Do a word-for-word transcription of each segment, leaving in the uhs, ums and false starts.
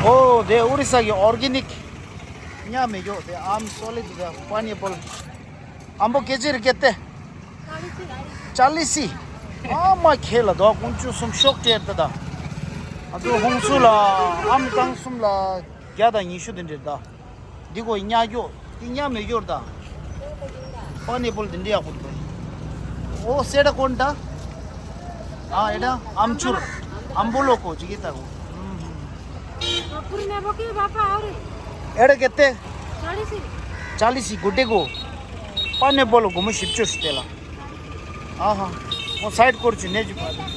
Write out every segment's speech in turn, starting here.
ཨོ་དེ་ཨོ་རི་ས་གི་ཨོར་གེ་ནིག་ཉ་མེ་གྱོ་དེ་ཨམ་སོ་ལི་དེ་པ་ནི་པོལ། ཨམ་བོ་ཀེ་ཇི་རེ་ཀེ་ཏེ། ཅ་ལི་སི། ཨ་མ་ཁེ་ལ་དོ་ཀུན་ཅུ་སུམ་ཤོག་སྤྲད་ད་ད། ཨ་ཚོ་ཧོང་སུ་ལ་ཨམ་གང་སུམ་ལ་བརྒྱ་དང་ཉི་ཤུ་དེ་འདྲེ་ད། འདི་གོ་ཉ་གྱོ། འདི་ཉ་མེ་གྱོར་ད། པ་ནི་པོལ་དེ་འདྲེ་ཡག་པོ་འདུག་ཨོ་སེ་ད་ཀོན་ད། ཨ་ཨེ་ད་ཨམ་ཆུར། ཨམ་བོ་ལོ་ཀོ་ཅི་གི་ད་གོ། ཨེ་ད་ཀེ་ཏེ། ཅ་ལི་སི་གོ་ཏེ་གོ། པ་ནི་པོལ་སྒོར་མོ་བཞི་བཅུ་ཞིག་སྟེར་ལ། ཨ་ཧ། ཁོ་སའིཌ་སྐོར་གྱི་གནས་ཀྱི་བར་དུ།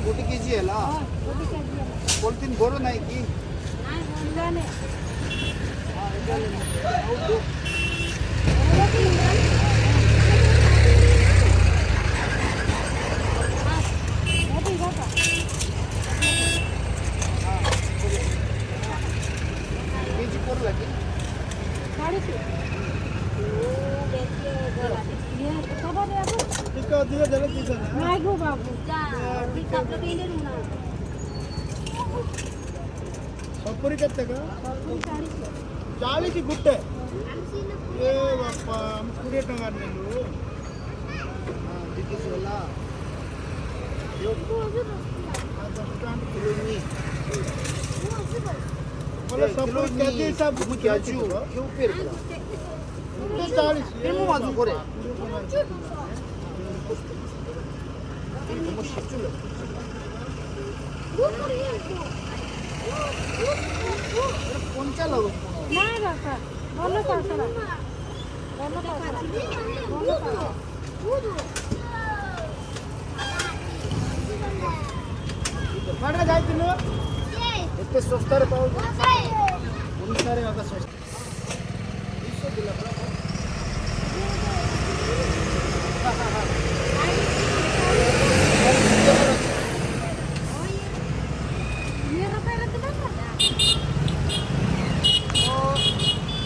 गोटी कीजिए ला। पॉलिथीन बोरो नहीं की। केजी कोर लगे। साढ़े छः। ये तो खबर है आपको? इसका दिया जरा दिया ना। नहीं गो बाबू। जा, ये कपड़ा पहने रहना। सपुरी कत्ते का? सपुरी चालीस। चालीस ही गुट्टे। ए बापा, हम कोड़े टंगा ने लो। हाँ, देखिए सोला। यो। हाँ, दस टन किलो में। बोले ए, सपुरी किलो में, केजी हिसाब से मुझे क्या चू, क्यों पेड़ का? गुट्टे चालीस। ये मुँह मार दो, कोड़े। ଏତେ ଶସ୍ତାରେ ପାଉଛୁ। ଓଡ଼ିଶାରେ ଅଧା ଶସ୍ତା।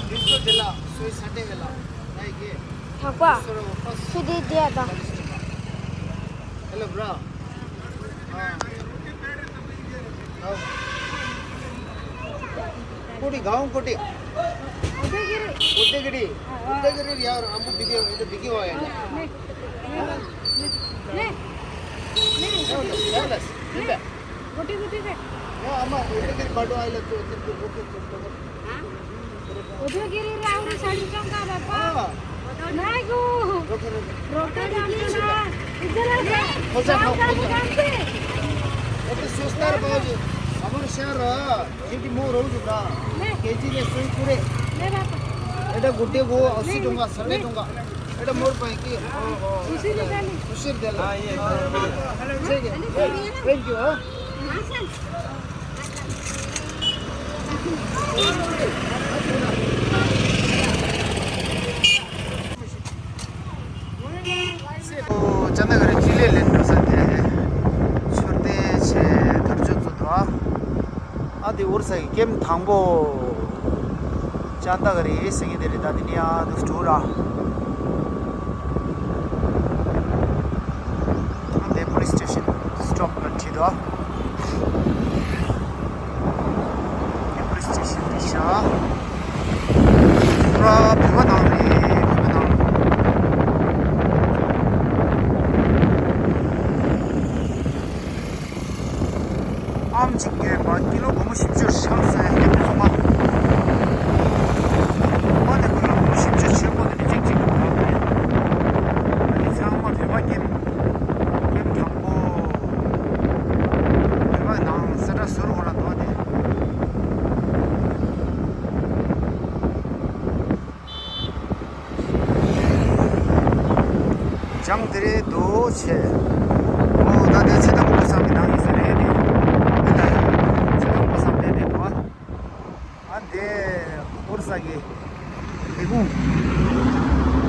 ଦୁଇଶହ ଦେଲା, ଶହେ ଷାଠିଏ ହେଲା, ନାଇଁ କି? ଥାକ। ଦୁଇଶହର ୱାପସ ସୁ ଦେଇ ଦିଆ ତ। ଚାଳିଶ ଟଙ୍କା। Hello, bro. ହଁ। ହଉ। କୋଉଠି? ଗାଉଁ କୋଉଠି? ଉଦୟଗିରି। ଉଦୟଗିରି। ହଁ, ହଁ। ଉଦୟଗିରି ୟାର, ଆମକୁ ବିକି, ଏଇଟା ବିକିବ ଆଜ୍ଞା। ନେ, ନେ, ନେ। ନେ। ଚାଲ, ଚାଲ, ଯିବା। ଗୋଟେ ଗୋଟେ ରେ। ହଁ, ଆମ ଉଦୟଗିରି ବାଡୁ ଆଇଲା ତୁ, ଏତେ ଲୋକ ତୁ, ତୁ, ତୁ। ଉଦୟଗିରିରେ ଆହୁରି ଷାଠିଏ ଟଙ୍କା ବାପା। ହଁ। ନାଇଁ ଗୋ। ରଖ, ରଖ। ରକେଟ ଆସୁନା। ଇଜରା। ଖୋଜା, ଖୋଜା। ଏତେ ଶସ୍ତାରେ ପାଉଛି। ଆମର ସେୟାର, ସେଠି ମୁଁ ରହୁଛି ପୁରା। ନେ। କେଜିରେ ଶହେ କୋଡ଼ିଏ। ନେ ବାପା। ଏଇଟା ଗୋଟେ ଗୋ ଅଶୀ ଟଙ୍କା, ଷାଠିଏ ଟଙ୍କା। ଏଇଟା ମୋର ପାଇଁ କି? ଓହୋ। ଖୁସିରେ ଦେଲି। ଖୁସିରେ ଦେଲ। ହଁ, ଇଏ। ଠିକ୍ ଅଛି। ଥ୍ୟାଙ୍କ ୟୁ, ହଁ। ཅན་དག་རེ་ཅི་ལེ་ལེན་འགྲོ་ས་དེ་ཆུར་དེ་ཆེ་ཐར་ཆོད་ཚོད་དོ། ཨ་དེ་འུར་ས་གི་ཀེམ་དང་པོ་ཅན་དག་རེ་སེང་གེ་དེ་རེ་ད་དེ་ནི་ཨ་དུ་སྤྲོ་ར། དེ་པོ་ལིས་སི་ཊེ་ཤན་སི་ཊོབ་ལ་ཁྲིད་དོ། དེ་པོ་ལིས་སི་ཊེ་ཤན་དེ་ཤ། པུ་ར་བོད་པ་ནང་རེད། བོད་པ་ནང་། ཨམ་གཅིག་གི་བ་ཀི་ལོ་སྒོར་མོ་བཞི་བཅུ་ཤང་ཟེར་ཡ་ཡོད་པ་སོང་ང་། ཨ་ནི་ཀི་ལོ་སྒོར་མོ་བཞི་བཅུ་ཆེན་པོ་དེ་འདྲ་གཅིག་གཅིག་གི་བ་རེད། ཨ་ནི་ཚང་མ་བོད་པ་ཀེམ་ཀེམ་དང་པོ་བོད་པ་ནང་ས་ཁྲ་ཟུར་འོ་ལ་འདུག་སྟེ། ལྗང་དེ་རེད་འདུག་ཆེ། ཨོ་ད་དེ་ཚེ་དང་པོ་བསམ་གྱི་ནང་ཡིན་ས་རེད་དེ། ཚེ་དང་པོ་བསམ་དེ་རེད་འདུག་ཨ་དེ་ཨོ་རི་ས་གི་ལས་ཁུངས་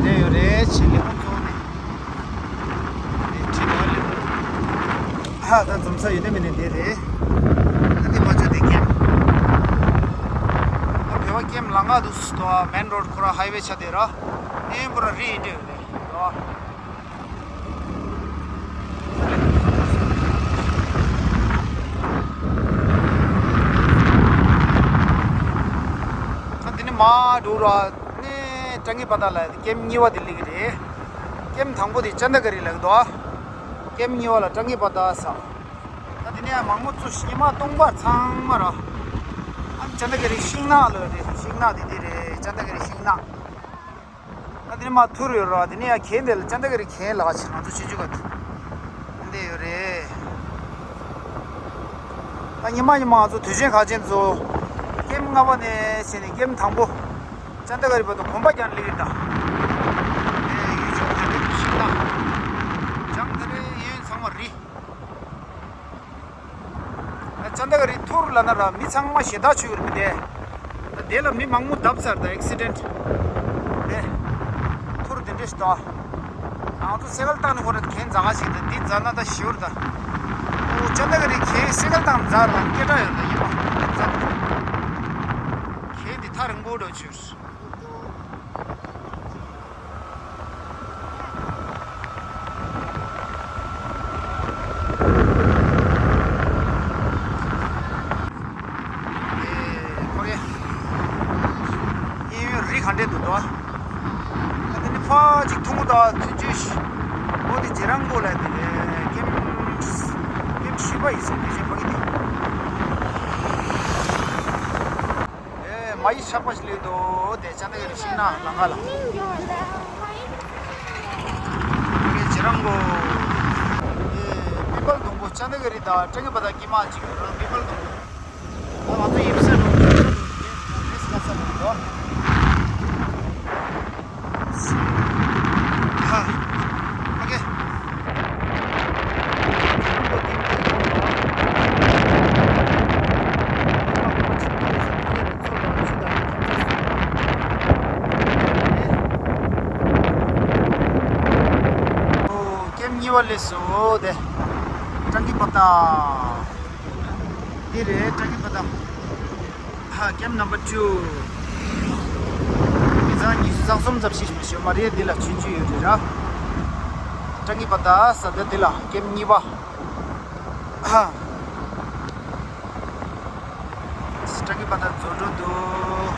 དེ་ཡོད་རེད་ཆེ། ལས་ཁུངས་གཙོ་བོ་དེ་དེ་ཁྲིད་ཡོད་རེད། ཧ་ད་འཛོམས་ས་ཡོད་དེ་མིན་ནས་དེ་རེད། ད་དེ་མ་བྱོས་དེ་ཀྱང་ཨ་བོད་པ་ ཀེམ་ལ་ང་དུ་སུ་དོ་མེན་རོ་ཌི་ཁོ་ར་ཧའི་ཝེ་ཆ་དེ་ར་ཨེ་ཁོ་ར་རི་ཨིན་འདྲེ་ཡོད་རེད་དོ། ཨ་དེ་ནི་མ་འགྲོ་ར་ནས་ཀྲང་གི་པ་ཏ་ལ་ཀེམ་གཉིས་པ་དེ་ལི་གི་རེད། ཀེམ་དང་པོ་དེ་ཅན་ད་ག་རི་ལ་གི་དོ། ཀེམ་གཉིས་པ་ལ་ཀྲང་གི་པ་ཏ་ས། ད་དེ་ནས་མང་མོ་ཚོ་ཉི་མ་སྟོང་པ་ཚང་མ་ར། ཨ་ནི་ཅན་ད་ག་རི་ཤིང་ནགས་ལ་རེད། ཤིང་ནགས་དེ་དེ་རེད། ཅན་ད་ག་རི་ཤིང་ནགས། ད་དེ་ནས་མ་ཐུར་ཡོད་ར། དེ་ནས་ཡ་གན་དེ་ལ་ཅན་ད་ག་རི་གན་ལ་ཆེ་ང་ཚོ་ཆུ་ཆུ་ག་དེ་འདི་ཡོད་རེད། ད་ཉི་མ་ཉི་མ་ང་ཚོ་དུས་ཆེན་ཁག་ཅན་ཚོ་ཀེམ་ལྔ་པ་ནས་བྱས་ནས་ཀེམ་དང་པོ་ཅན་ད་ག་རི་བར་དུ་གོམ་པ་རྒྱག་ལེ་རེད་ད། ཨེ་ཡུལ་ལྗོངས་དེ་རེད། ཤིང་ནགས་ལྗང་དེ་རེད། གཡས་གཡོན་ཚང་མ་རི། ཅན་ད་ག་རི་ཐུར་ལ་ན་ར་མི་ཚང་མ་ཞེ་དྲག་ཆུ་ཡོད་རེད་མི་དེ། དེ་ལ་མི་མང་མོ་བརྡབས་ཚར་ད་ཨེག་སི་ཌེན་ཊི། དེ་ཐུར་དེ་འདྲས་ཤི་ད། ང་ཚོ་སེ་གལ་བཏང་ནས་ཁོ་ར་གན་འཛག་ག་ཞིག་ད་འདི་འཛག་ན་ད་ཞི་བར་ད། ཨོ་ཅན་ད་ག་རི་གན་སེ་གལ་བཏང་འཛག་རང་སྐད་གྲགས་ཡོད་ད་ཡིན་པ་འཛག་གན་འདི་ཐག་རིང་པོ་འགྲོ་ཆུ། ཨེ་ཁོ་རེ། གཡས་གཡོན་རི་ག་འདྲས་འདུག་དོ། ཨ་དེ་ནི་ཕ་ཅིག་ཐུང་ངུ་དང་ཐུན་ཅུས། འོ་དེ་རྗེ་རང་མགོ་ལ་དེ་ཀེམ་ཀེམ་ཤི་བ་ཡིན་ཟེར་དེ་བཞིན་ཕ་གི་དེ། ཨེ་མ་ཡི་ཆག་པ་ཞིག་ལས་དོ་དེ་ཅན་ད་ག་རི་ཤིང་ནགས་ལ་ང་ལ། ཨེ་རྗེ་རང་མགོ། ཨེ་བི་པལ་སྡོང་པོ་ཅན་ད་ག་རི་དང་ཀྲང་གི་པ་ཏ་དཀྱིལ་མ་ཅིག་ཡོད་ར་བི་པལ་སྡོང་པོ། ད་ང་ཚོ་ཡིབ་སེ་འགྲོ་གི་ཡོད་རེད། རེས་ག་ས་འགྲོ་གི་འདུག་ཧ། ཨོ་ཁེ། ཀེམ་གཉིས་པ་སླེབས་སོང་དེ། ཀྲང་གི་པ་ཏ། འདི་རེད་ཀྲང་གི་པ་ཏ། ཧ་ཀེམ་ནམ་བར་ཊུ། མི་ཚང་ཉི་ཤུ་རྩ་གསུམ་ཙམ་ཞིག་མི་ཤོད་མ་རེད། འདི་ལ་ཆུང་ཆུང་ཡོད་རེད་ར། ཀྲང་གི་པ་ཏ་ས་ད་འདི་ལ་ཀེམ་གཉིས་པ། ཧ། ཀྲང་གི་པ་ཏ་རྫོགས་འགྲོ་འདུག་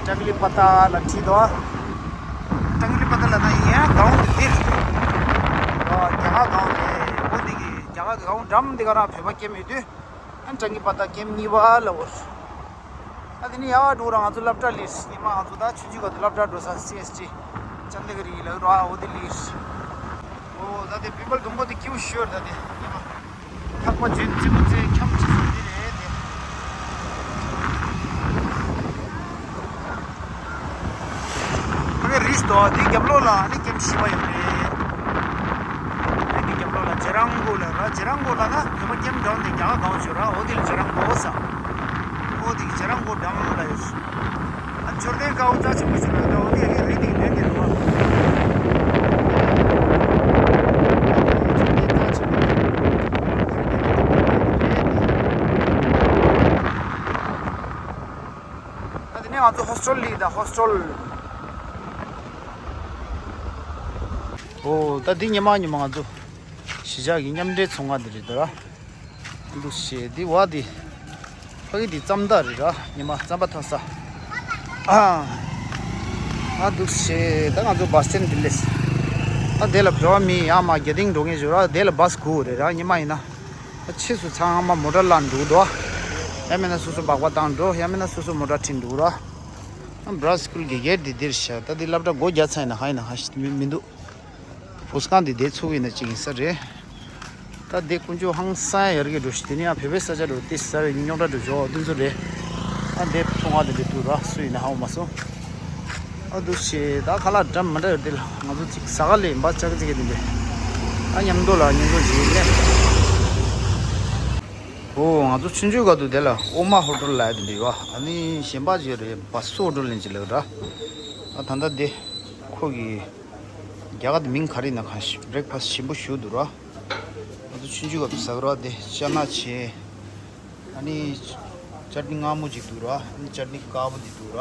ཀྲང་གི་པ་ཏ་ལ་ཁྲིད་དོ། ཀྲང་གི་པ་ཏ་ལ་ན་ཡིན་ཡང་གའོན་དེ་འདིར། རྒྱ་གར་གའོན་རེད། འོ་འདི་གི་རྒྱ་གར་གའོན་འགྲམ་འདི་ག་རང་བོད་པ་སྐྱེ་མེད་དུས། ཨ་ཀྲང་གི་པ་ཏ་ཀེམ་གཉིས་པ་ལ་འོ། ཨ་དེ་ནི་ཡར་འགྲོ་ར་ང་ཚོ་སློབ་གྲྭ་ལས་ཉི་མ་ང་ཚོ་ད་ཆུང་ཆུང་ག་དུ་སློབ་གྲྭ་འགྲོ་ས་སི་ཨེས་ཊི་ཅན་ད་ག་རི་ལ་ར་འོ་དེ་ལས། འོ་ད་དེ་བི་པལ་སྡོང་པོ་དེ་སྐྱིད་པོ་ཤོར་ད་དེ་ཉི་མ། ཐག་པ་ཇེན་ཙི་མོ་ཙེ་འཁྱམ་ཅི་སོང་འདི་རེད་དེ། ཨ་ནི་རིས་དོ་འདི་རྒྱབ་ལོགས་ལ་ཨ་ནི་ཀེམ་ཤི་བ་ཡོད་རེད། ཨ་ནི་རྒྱབ་ལོགས་ལ་ཇེ་རང་གོ་ལ་ར་ཇེ་རང་གོ་ལ་ན་བོད་པ་ཀེམ་འདྲ་འདི་རྒྱ་གར་གང་བྱོས་ར་འོ་དེ་ལ་ཇེ་རང་གོ་ས། འོ་དེ་ཇེ་རང་གོ་འགྲམ་ལ་ཡོད། ཨ་མཆོད་རྟེན་དཀར་པོ་རྩ་ཆེན་པོ་ཞིག་ལ་འདྲ་འོ་དེ་ལ་རི་དེ་ལྡོན་དེ་འདུག་བ། ད་དེ་ནས་ང་ཚོ་ཧོ་སི་ཊེལ་ལ་ཡིན་ད་ཧོ་སི་ཊེལ། ཨོ་ད་འདི་ཉི་མ་ཉི་མ་ང་ཚོ་གཞིས་ཆགས་ཀྱི་མཉམ་འབྲེལ་ཚོང་ཁང་འདི་རེད་ད་ར། འདུག་སེ་འདི་བ་འདི་ཕ་གི་འདི་རྩམ་ཐག་རེད་ར། ཉི་མ་རྩམ་པ་འཐག་ས། ཨ་ཨ་འདུག་སེ་ད་ང་ཚོ་བ་སི་ཊེན་འདི་ལས། ཨ་དེ་ལ་བོད་པ་མི་ཡར་མར་རྒྱ་ཏིང་འགྲོ་མཁན་ཞིག་ར། དེ་ལ་བ་སི་དགོས་རེད་ར་ཉི་མ་ཡིན་ན། ཕྱིས་སུ་ཚང་མ་མོ་ཊ་བླངས་འགྲོ་གི་འདུག་ཡང་མིན་ན་སོ་སོ་སྦག་སྦག་བཏང་འགྲོ། ཡང་མིན་ན་སོ་སོ་མོ་ཊ་ཁྲིད་འགྲོ་ར། ཨ་བྷ་ར་སི་ཀུལ་གྱི་གེ་ཊི་འདི་འདིར་ཤག་ད་འདི་སློབ་གྲྭ་སྒོ་རྒྱག་ཚར་ཡིན་ན་ཧ་ཡིན་ན་ཧ་ཞིག་མི་མི་འདུག་བུ་སྒང་འདི་བསྡད་ཚུགས་ཡིན་ན་ཅིག་ཡིན་ས་རེད། ད་འདི་དཀོན་མཆོག་ཧང་སང་ཡར་གྱི་འགྲོ་ཞིག་དེ་ནི་ཡང་བོད་པའི་ས་ཆ་འགྲོ་ཏི་ས་བའི་རྙོག་དྲ་འགྲོ་ཞོག་དེ་ཚོ་རེད། ཨ་འདི་ཚོང་ཁང་འདི་འདྲ་འདུག་ར་སུ་ཡིན་ན་ཧ་འོ་མ་སོང་། ཨ་འདུག་ཤེས་ད་ཁ་ལག་འདྲ་མི་འདྲ་ཡོད་འདི་ལ་ང་ཚོ་ཅིག་ཟ་ག་ལས་འབའ་ཅག་ཅིག་གི་འདི་འདི་ཨ་མཉམ་དུ་ལ་མཉམ་དུ་བྱེད་ནས། ཨོ་ང་ཚོ་ཆུང་ཆུང་སྐབས་དུ་དེ་ལ་ཨོ་མ་ཧོ་ཊེལ་ལ་ཡ་དེ་འདྲ་ཡོད་ཨ་ནི་གཞན་པ་ཅིག་རེད་བ་སུ་ཧོ་ཊེལ་ཡིན་ཅིག་ལབ་ར། ཨ་ད་ལྟ་དེ་ཁོ་གི་རྒྱ་གར་དུ་མིང་ག་རེ་ཡིན་ན་གང་ཤེས་བྷི་རེག་ཕ་སི་ཞིམ་པོ་ཞུ་འདུག་ར། ང་ཚོ་ཆུང་ཆུང་སྐབས་དུ་ཟ་གི་ར་དེ་ཅ་ན་བྱས། ཨ་ནི་ཅཊ་ནི་མངར་མོ་ཅིག་འདུག་ར། ཨ་ནི་ཅཊ་ནི་དཀར་པོ་འདི་འདུག་ར།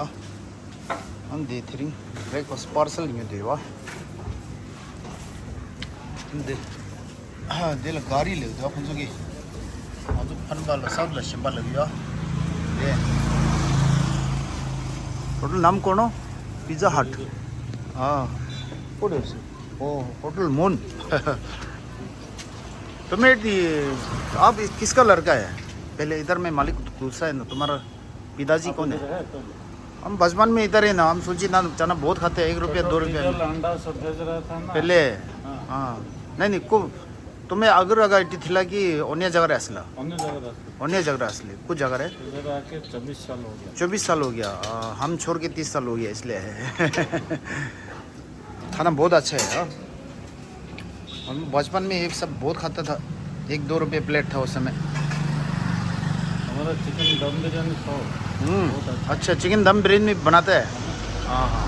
ཨ་ནི་དེ་དེ་རིང་བྷི་རེག་ཕ་སི་པར་སལ་ཉོས་བསྡད་ཡོད། ཨ་ནི་དེ་ཨ་དེ་ལ་ག་རི་ལབ་འདུག་ཁོང་ཚོ་གིས། ང་ཚོ་ཕན་པ་ལ་སའུཐ་ལ་ཞེན་པ་ལབ་ཡོད། དེ་ཧོ་ཊེལ་ནམ་ཀོ་ནོ། Pizza Hut। हाँ। What is it? Oh, Hotel Moon। तुम्हें दी, आप किसका लड़का है? पहले इधर में मालिक दूसरा है ना, तुम्हारा पिताजी कौन है? हम बचपन में इधर है ना, हम सूजी नान चना बहुत खाते हैं, एक रुपया, दो रुपया में। डीजल अंडा सब भेज रहा था ना। पहले। हाँ। हाँ। नहीं, नहीं, को तुम्हें अगर अगर इटी थिला कि अन्य जगह रे असला। अन्य जगह रे असला। अन्य जगह रे असली। कुछ जगह रे। इधर आके चौबीस साल हो गया। चौबीस साल हो गया। आ, हम छोड़ के तीस साल हो गया, इसलिए। खाना बहुत अच्छा है, हाँ। हम बचपन में ये सब बहुत खाता था। एक दो रुपये प्लेट था उस समय। हमारा चिकन दम बिरयानी खाओ। हम्म। बहुत अच्छा। अच्छा, चिकन दम बिरयानी बनाता है। हाँ, हाँ।